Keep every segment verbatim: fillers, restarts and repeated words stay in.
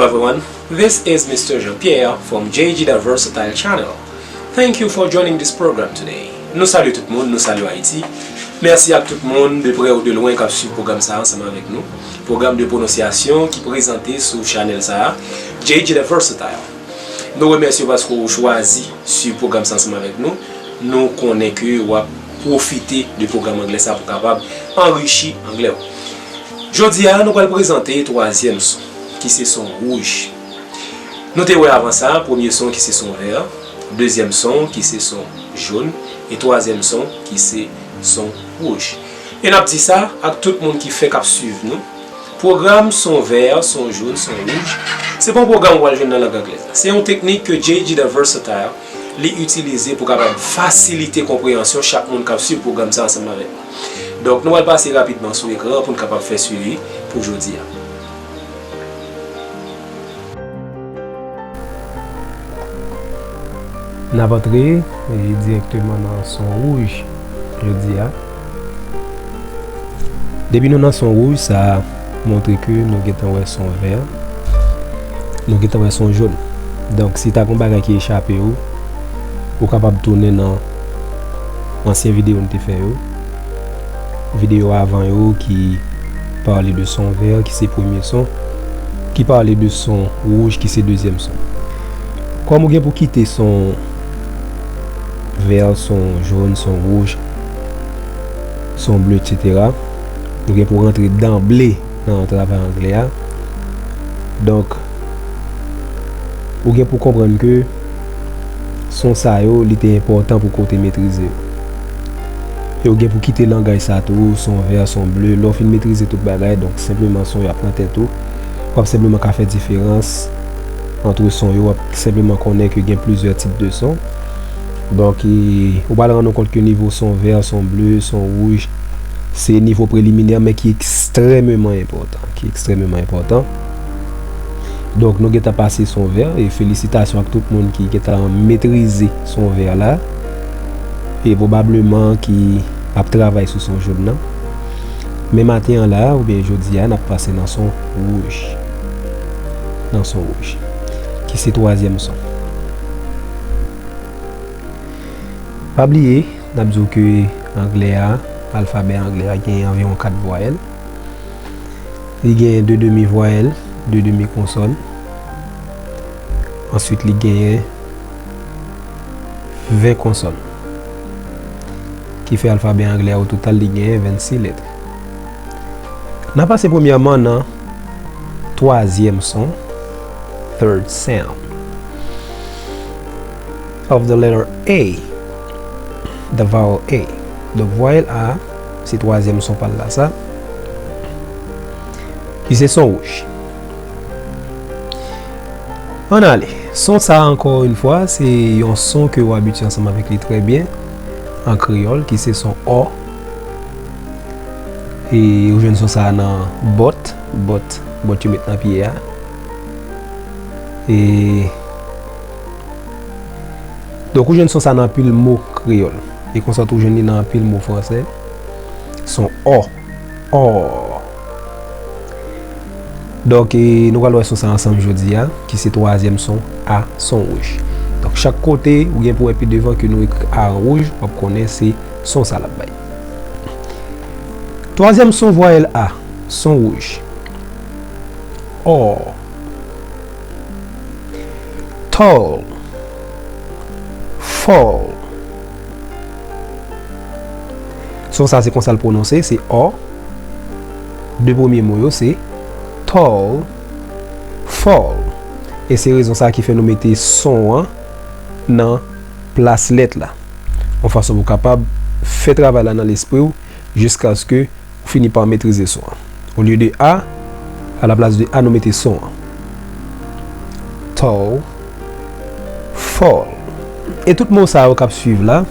Everyone, this is Mister Jean-Pierre from J G The Versatile Channel. Thank you for joining this program today. Nou salye tout moun, nou salye Ayiti. Mèsi ak tout moun de prè ou de lwen k ap swiv pwogram sa a ansanm avèk nou. Pwogram de pwononsyasyon ki prezante sou chanèl sa a, J G The Versatile. Nou remèsye w paske w chwazi swiv pwogram sa ansanm avèk nou. Nou konnen ke w ap pwofite de pwogram anglè sa pou kapab anrichi anglè w. Jodi a, nou pral prezante twazyèm son, ki se son wouj. Nou te wè avan sa, premye son ki se son vè, dezyèm son ki se son jòn, e twazyèm son ki se son wouj. E n ap di sa ak tout moun ki fèk ap swiv nou. Pwogram son vè, son jòn, son wouj, se pa yon pwogram ou pral jwenn nan lang anglè. Se yon teknik ke J G The Versatile li itilize pou kapab fasilite konpreyansyon chak moun k ap swiv pwogram sa ansanm avèk nou. Donk, nou pral pase rapidman sou ekran an pou n kapab fè swivi pou jodi a. N ap antre, e, dirèkteman nan son wouj jodi a. Depi nou nan son wouj, sa montre ke nou gentan wè son vè, nou gentan wè son jòn. Donk, si ta gen yon bagay ki echape w, ou kapab tounen nan ansyen videyo n te fè yo. Videyo avan yo ki pale de son vè, ki se premye son, ki pale de son wouj, ki se dezyèm son. Kòm ou gen pou kite son vè, son jòn, son wouj, son ble, etsetera, ou gen pou rantre danble nan travay anglè a. Donk, ou gen pou konprann ke son sa yo, li te enpòtan pou ke w te metrize yo. E ou gen pou kite langaj sa tou, son vè, son ble. Lè w fin metrize tout bagay, donk, senpleman son yo ap nan tèt ou. W ap senpleman ka fè diferans ant son yo, w ap senpleman konnen ke gen plizyè tip de son. Donk, e, ou pral rann ou kont ke nivo son vè, son ble, son wouj, se nivo preliminè, men ki ekstrèmeman enpòtan, ki ekstrèmeman enpòtan. Donk, nou gentan pase son vè, e felisitasyon ak tout moun ki gentan metrize son vè la, e pwobableman ki ap travay sou son jòn nan. Men maten an la, oubyen jodi a, n ap pase nan son wouj. Nan son wouj. Ki se twazyèm son. Pa bliye, n ap di w ke anglè a, alfabè anglè a genyen anviwon kat vwayèl. Li genyen de demi vwayèl, de demi konsòn. Answit, li genyen ven konsòn. Ki fè alfabè anglè a, o total, li genyen vennsis lèt. N a pase premyèman nan twazyèm son, third sound, of the letter A, the vowel A. Donk, vwayèl A, se twazyèm son pa l la, sa. Ki se son wouj. Ann ale. Son sa a, ankò yon fwa, se yon son ke w abitye ansanm avèk li trè byen an kreyòl, ki se son ò. E ou jwenn son sa a nan bòt, bòt, bòt yo met nan pye a. E, donk, ou jwenn son sa a nan anpil mo kreyòl. E konsa tou, ou jwenn li nan anpil mo fransè. Son ò. Ò. Donk, e, nou pral wè son sa ansanm jodi a, ki se twazyèm son A, son wouj. Donk, chak kote, ou gen pou wè pi devan ke nou ekri A an wouj, w ap konnen se son sa l ap bay. Twazyèm son vwayèl A, son wouj. Ò. Tall. Fall. Son sa se konsa l pwononse, se ò. De premye mo yo se tall, fall. E se rezon sa ki fè nou mete son an nan plas lèt la. Yon fason pou w kapab fè travay la nan lespri w jiskaske ou fini pa metrize son an. Olye de A, alaplas de A, nou mete son an. Tall, fall. E tout mo sa yo k ap swiv la,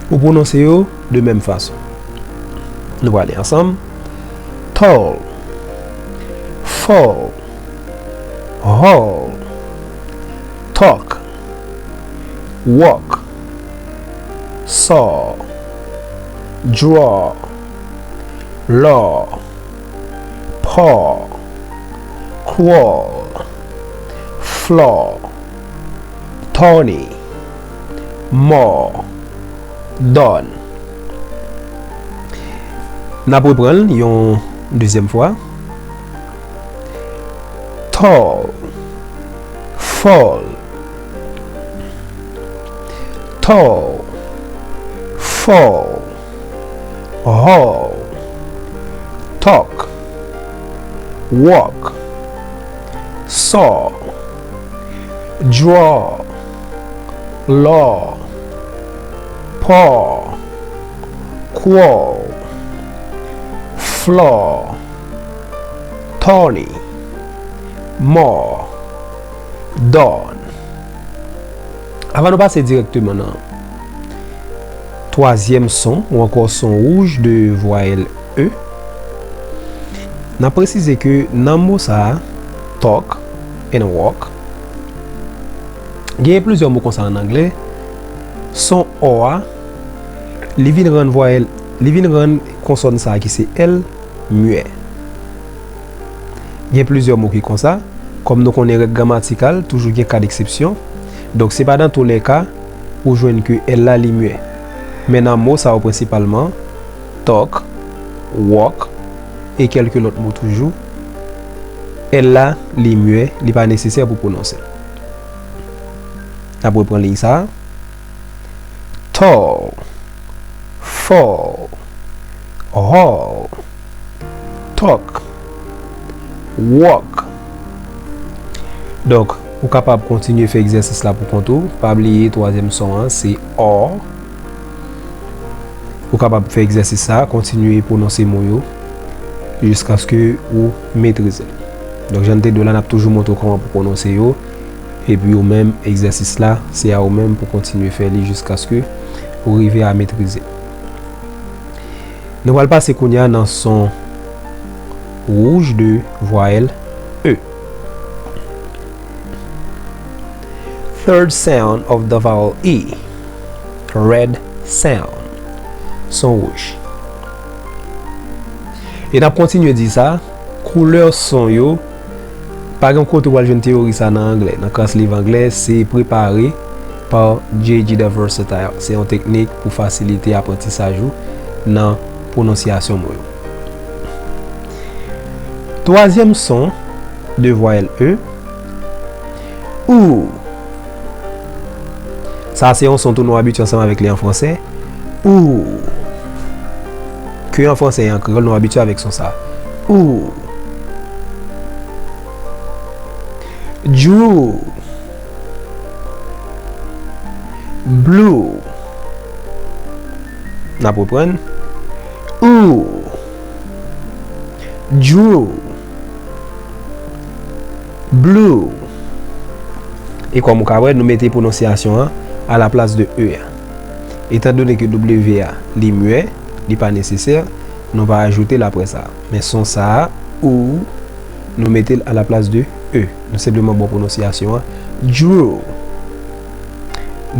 ou pwononse yo de menm fason. Nou prale ansanm. Tall, fall, haul, talk, walk, saw, draw, law, paw, crawl, Floor, Tony, More, Done. N ap reprann l yon dezyèm fwa. Tall, fall, tall, fall, haul, talk, walk, saw, draw, law, paw, quarrel, flaw, tawny, maw, done. Avan nou pase dirèkteman nan twazyèm son ou ankò son wouj de vwayèl E, n ap presize ke nan mo sa a, talk and walk, genyen plizyè mo konsa ann anglè, son O a, li vin rann vwayèl, li vin rann konsòn sa a ki se L mwè. Gen plizyè mo ki konsa. Kòm nou konnen règ gramatikal, toujou gen ka deksepsyon. Donk, se pa dans tous les cas ou jwenn ke L la li mwè. Men nan mo sa yo prensipalman, talk, walk, e kèlke lòt mo toujou, L la li mwè, li pa nesesè pou pwononse l. N ap reprann liy sa a. Tall, fall, haul, talk, walk. Donk, ou kapab kontinye fè egzèsis la pou kont ou. Pa bliye, twazyèm son an, se O. Ou kapab fè egzèsis sa, kontinye pwononse mo yo jiskaske ou metrize l. Donk, jan n te di w la, n ap toujou montre w kòman pou pwononse yo. Epi ou menm, egzèsis la, se a ou menm pou kontinye fè li jiskaske ou rive a metrize. Nou pral pase kounye a nan son wouj de vwayèl E. Third sound of the vowel E. Red sound. Son wouj. E n ap kontinye di sa, koulè son yo, pa gen kote w pral jwenn teyori sa nan anglè. Nan klas liv anglè, se prepare pa J G the Versatile. Se yon teknik pou fasilite aprantisaj ou nan pwononsyasyon mo yo. Twazyèm son de vwayèl E, ou. Sa se yon son tou nou abitye ansanm avèk li an fransè. Ou. Ke an fransè e an kreyòl, nou abitye avèk son sa. Ou. Drew. Blue. N ap reprann. Ou. Drew. Blue. E kòm ou ka wè, nou mete pwononsyasyon an alaplas de E a. Etandone ke W a, li mwè, li pa nesesè, nou va ajoute l apre sa. Men son sa a, ou, nou mete l alaplas de E. Nou senpleman ba w pwononsyasyon an, drew.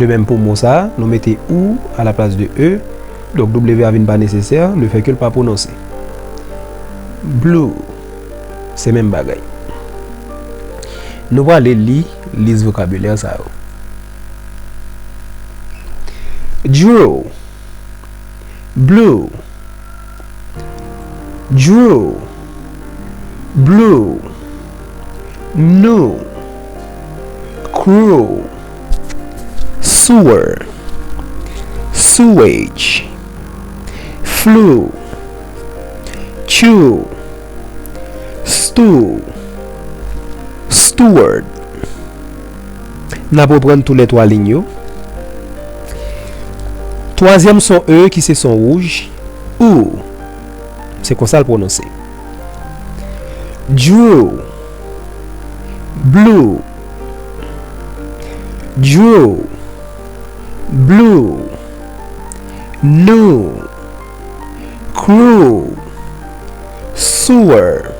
De menm pou mo sa a, nou mete ou alaplas de E. Donk, W a vin pa nesesè, lefètke l pa pwononse. Blue. Se menm bagay. Nou prale li lis vokabilè sa yo. Drew. Blue. Drew. Blue. New. Crew. Sewer. Sewage. Flew. Chew. Stew. Steward. N ap reprann toulètwa liy yo. Twazyèm son E ki se son wouj, ou. Se konsa l pwononse. Drew. Blue. Drew. Blue. New. Crew. Sewer.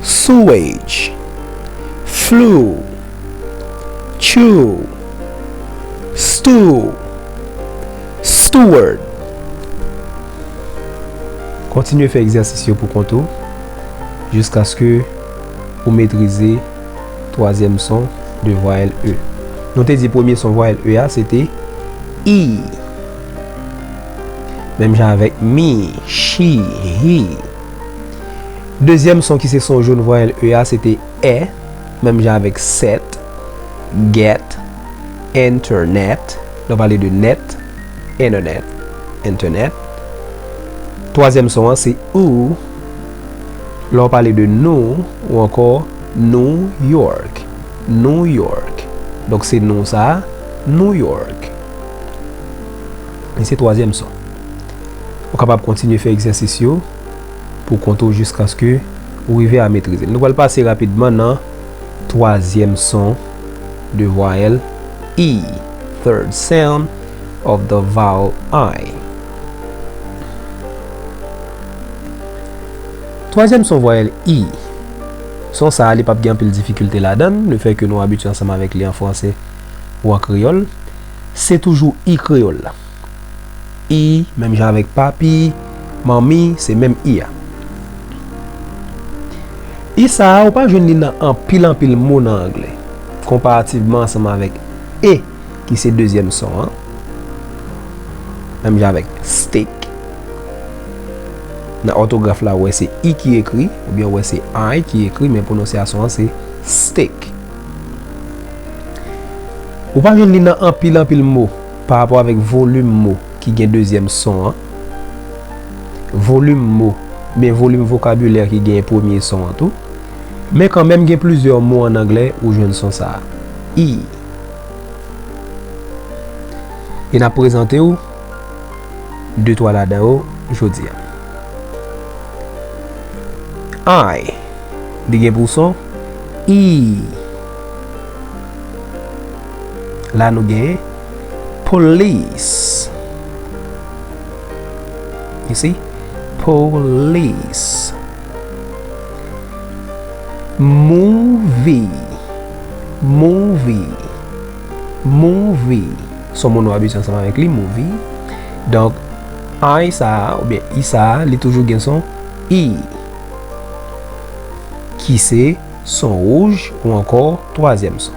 Sewage. Flew. Chew. Stew. Steward. Kontinye fè egzèsis yo pou kont ou jiskaske ou metrize twazyèm son de vwayèl E. Nou te di premye son vwayèl E a, se te i. Menm jan avèk mi, chi, hi. Dezyèm son ki se son jòn vwayèl E a, se te è, menm jan avèk sèt, gèt, entènèt. Lè w pale de nèt, entènèt, entènèt. Twazyèm son an, se ou. Lè w pale de nou, ou ankò New York, New York. Donk, se nou sa a, New York. E se twazyèm son. Ou kapab kontinye fè egzèsis yo pou kont ou jiskaske ou rive a metrize l. Nou pral pase rapidman nan twazyèm son de vwayèl E, third sound of the vowel I. Twazyèm son vwayèl I. Son sa a, li p ap gen anpil difikilte ladan l, lefètke nou abitye ansanm avèk li an fransè ou an kreyòl. Se toujou I kreyòl la. I, menm jan avèk papi, manmi, se menm I a. I sa a, ou pa jwenn li nan anpil, anpil mo nan anglè, konparativman ansanm avèk e, ki se dezyèm son an. Menm jan avèk steak. Nan òtograf la, ou wè se I ki ekri, oubyen ou wè se I ki ekri, men pwononsyasyon an se steak. Ou pa jwenn li nan anpil, anpil mo pa rapò avèk volim mo ki gen dezyèm son an. Volim mo, oubyen volim vokabilè ki gen premye son an tou. Men kanmenm, gen plizyè mo an anglè ou jwenn son sa a. I. E n ap prezante w de twa ladan yo jodi a. I. Li gen pou son I. La nou gen police. You see? Police. Movie. Movie. Movie. Son mo nou abitye ansanm avèk li, movie. Donk, I sa a, oubyen I sa a, li toujou gen son I. Ki se son wouj ou ankò twazyèm son.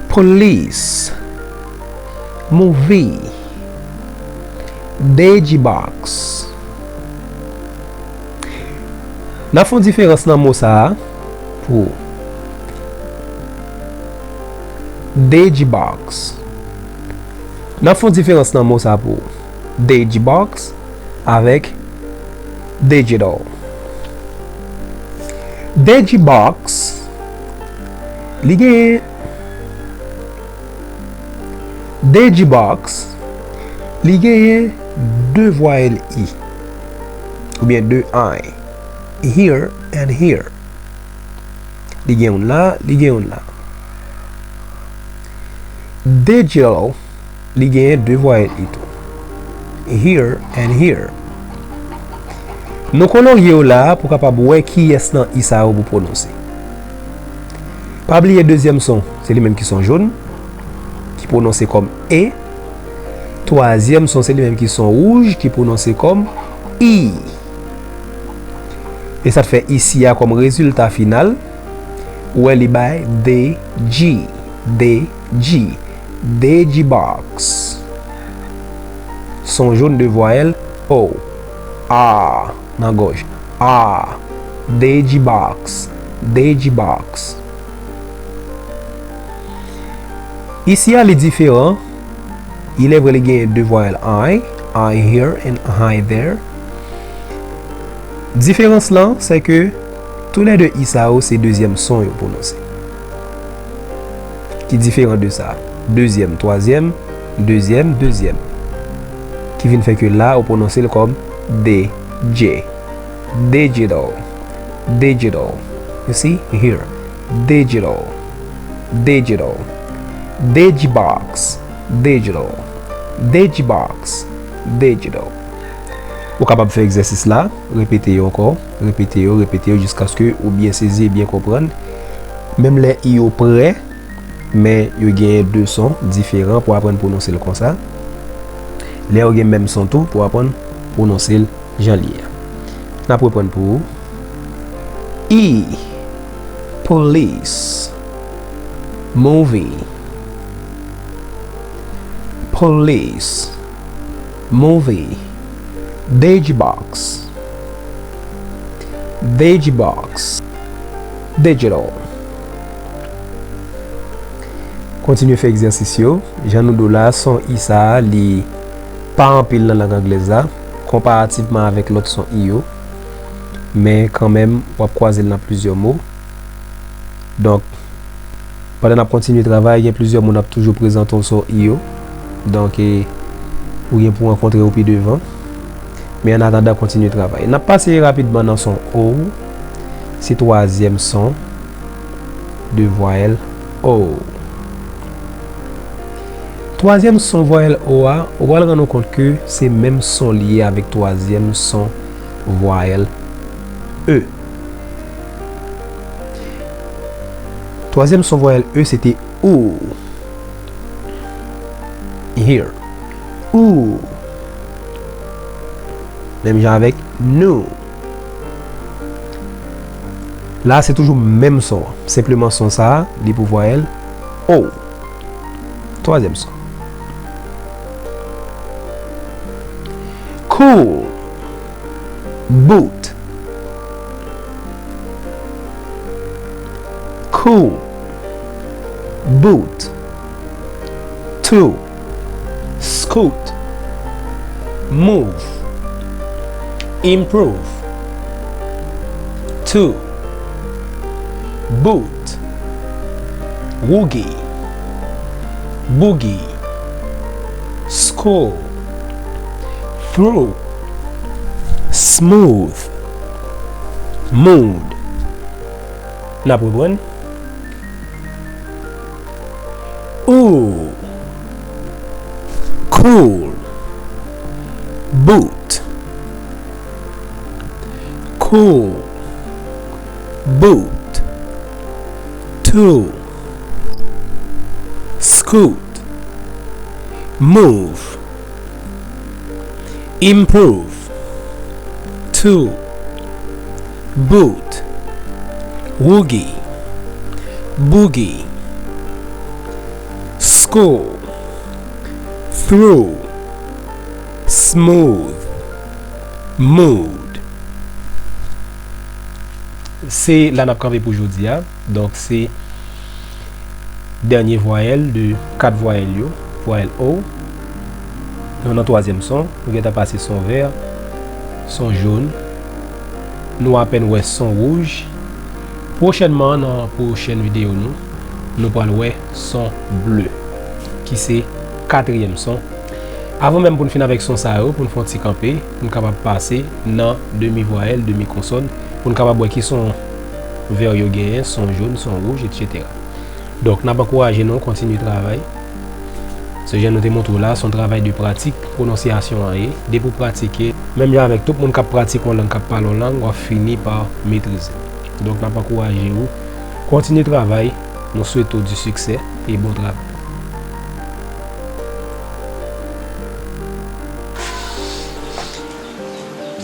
Police, movie, digibox. N ap fè yon diferans nan mo sa a pou digibox. N ap fè yon diferans nan mo sa a pou digibox avèk digital. Digibox, li genyen, digibox, li genyen de vwayèl I, oubyen de I, here and here. Li gen youn la, li gen youn la. Digital, li genyen de vwayèl I tou. Here and here. Nou kolorye yo la a pou w kapab wè kiyès nan I sa yo pou pwononse. Pa bliye dezyèm son, se li menm ki son jòn, ki pwononse kòm E. Twazyèm son, se li menm ki son wouj, ki pwononse kòm I. E sa t fè isi a kòm rezilta final, ou wè li bay D G, D G, Digibox. Son jòn de vwayèl O, A nan gòj, A, Digibox, Digibox. Isi a, li diferan. Il est vrai, li genyen de vwayèl I, I here and I there. Diferans lan, se ke toulède I sa yo, se dezyèm son yo pwononse. Ki diferan de sa. Dezyèm, twazyèm, dezyèm, dezyèm. Ki vin fè ke la, ou pwononse l kòm D J. Digital. Digital. You see? Here. Digital. Digital. Digibox. Digital. Digibox. Digital. Ou kapab fè egzèsis la, repete yo ankò, repete yo, repete yo jiskaske ou byen sezi, byen konprann. Menm lè I yo prè, men yo genyen de son diferan pou aprann pwononse l konsa. Lè yo gen menm son tou, pou aprann pwononse l jan l ye a. N ap reprann pou ou. I. Police. Movie. Police. Movie. Digibox. Digibox. Digital. Kontinye fè egzèsis yo. Jan nou di w la, son i sa a, li pa anpil nan lang anglèz la, konparativman avèk lòt son i yo. Men kanmenm, w ap kwaze l nan plizyè mo. Donk, pandan n ap kontinye travay, gen plizyè mo n ap toujou prezante w son i yo. Donk, e, ou gen pou w rankontre yo pi devan. Men annatandan, kontinye travay. N ap pase rapidman nan son o. Se twazyèm son de vwayèl o. Twazyèm son vwayèl o a, ou pral rann ou kont ke se menm son li ye avèk twazyèm son vwayèl e. Twazyèm son vwayèl e, se te ou. Here. Ou. Menm jan avèk nou. La, se toujou menm son an. Senpleman, son sa a, li pou vwayèl o. Twazyèm son. Cool. Boot. Cool. Boot. Two. Scoot. Move. Improve. Two. Boot. Woogie. Boogie. School. Through. Smooth. Mood. N ap reprann. Ooh. Cool. Boot. Cool. Boot. Two. Scoot. Move. Improve. Two. Boot. Woogie. Boogie. School. Through. Smooth. Mood. Se la n ap kanpe pou jodi a. Donk, se dènye vwayèl de kat vwayèl yo, vwayèl o. Nou nan twazyèm son, nou gentan pase son vè, son jòn. Nou apèn wè son wouj. Pwochènman, nan pwochèn videyo nou, nou pral wè son ble, ki se katriyèm son. Avan menm pou n fin avèk son sa yo, pou n fè yon ti kanpe, pou n kapab pase nan demi vwayèl, demi konsòn, pou n kapab wè ki son vè yo genyen, son jòn, son wouj, etsetera. Donk, n ap ankouraje nou kontinye travay. Se jan nou te montre w la, se yon travay de pratik, pwononsyasyon an ye. Depi w pratike, menm jan avèk tout moun k ap pratike yon lang, k ap pale yon lang, w ap fini pa metrize. Donk, n ap ankouraje w, kontinye travay, nou swete w di siksè e bon travay.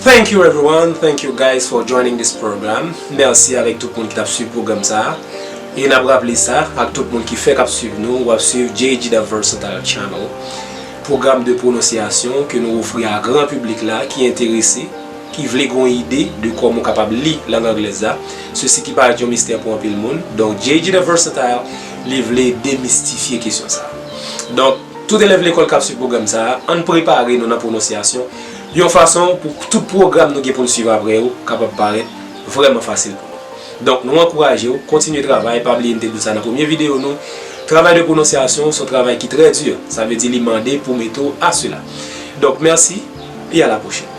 Thank you everyone, thank you guys for joining this program. Mèsi avèk tout moun ki t ap swiv pwogram sa a. E n ap raple sa ak tout moun ki fèk ap swiv nou, w ap swiv J G The Versatile Channel, pwogram de pwononsyasyon ke nou ofri a gran piblik la ki enterese, ki vle gen yon ide de kòman w kapab li lang anglèz la. Sesi ki parèt yon mistè pou anpil moun. Donk, J G The Versatile, li vle demistifye kesyon sa a. Donk, tout elèv lekòl k ap swiv pwogram sa a, ann prepare nou nan pwononsyasyon yon fason pou tout pwogram nou gen pou n swiv apre yo kapab parèt vrèman fasil pou nou. Donk, nou ankouraje w, kontinye travay, pa bliye m te di w sa nan premye videyo nou, travay de pwononsyasyon se yon travay ki trè di, sa vle di li mande pou mete w a sela. Donk, mèsi e a la pwochèn.